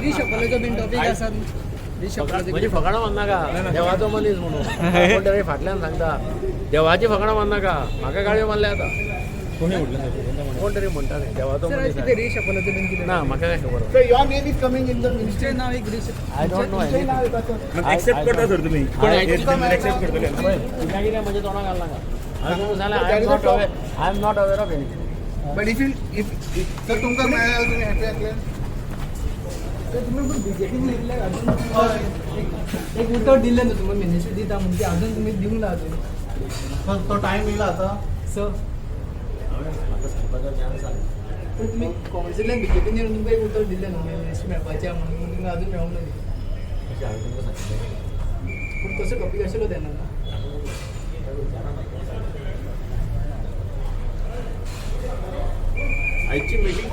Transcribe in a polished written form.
रिशफलाचो बीन टॉपीक आसा. रिशफलाचो. म्हणजे फकाणां मारनाका, देवाचो मनीस म्हणून कोण तरी फाटल्यान सांगता, देवाची फकाणां मारनाका. म्हाका गाळयो मारल्या आतां. कोणी म्हटलं? कोण तरी म्हणटा न्ही, देवाचो सर, मनीस कितें आहे. रिशफलाचो बीन कितें? ना, म्हाका काय खबर. Sir, your name is coming in the ministry. तुमचें नांव एक I don't know. तुमचें नाव येता सर. एक्सेप्ट करता सर तुम्ही? एक्सेप्ट करतले? कित्याक कितें म्हज्या तोंडाक घालनाका. हांवें तुमकां सांगलें, I am not aware of anything. But if you if sir, तुमकां मेळ्ळें जाल्यार तुमी हॅपी जातले? सर, तुमी पण बीजेपीन येयल्ल्याक अजून एक एक उतर दिल्लें न्हू तुमकां, मिनिस्ट्री दिता म्हणून, ती अजून तुमी दिवंक ना अजून. सर, तो टायम येयला आतां. सर. हांवें म्हाका सांगपाचो चान्स आसा. पण तुमी काँग्रेसींतल्यान बीजेपीन येवन तुमकां एक उतर दिल्लें न्हू मिनिस्ट्री मेळपाचें आहा म्हणून, पूण तुमी अजून मेळोंक ना ती. अशें हांवें तुमकां सांगिल्लें. पूण तसो टॉपीक आशिल्लो तेन्ना. आयची मिटींग.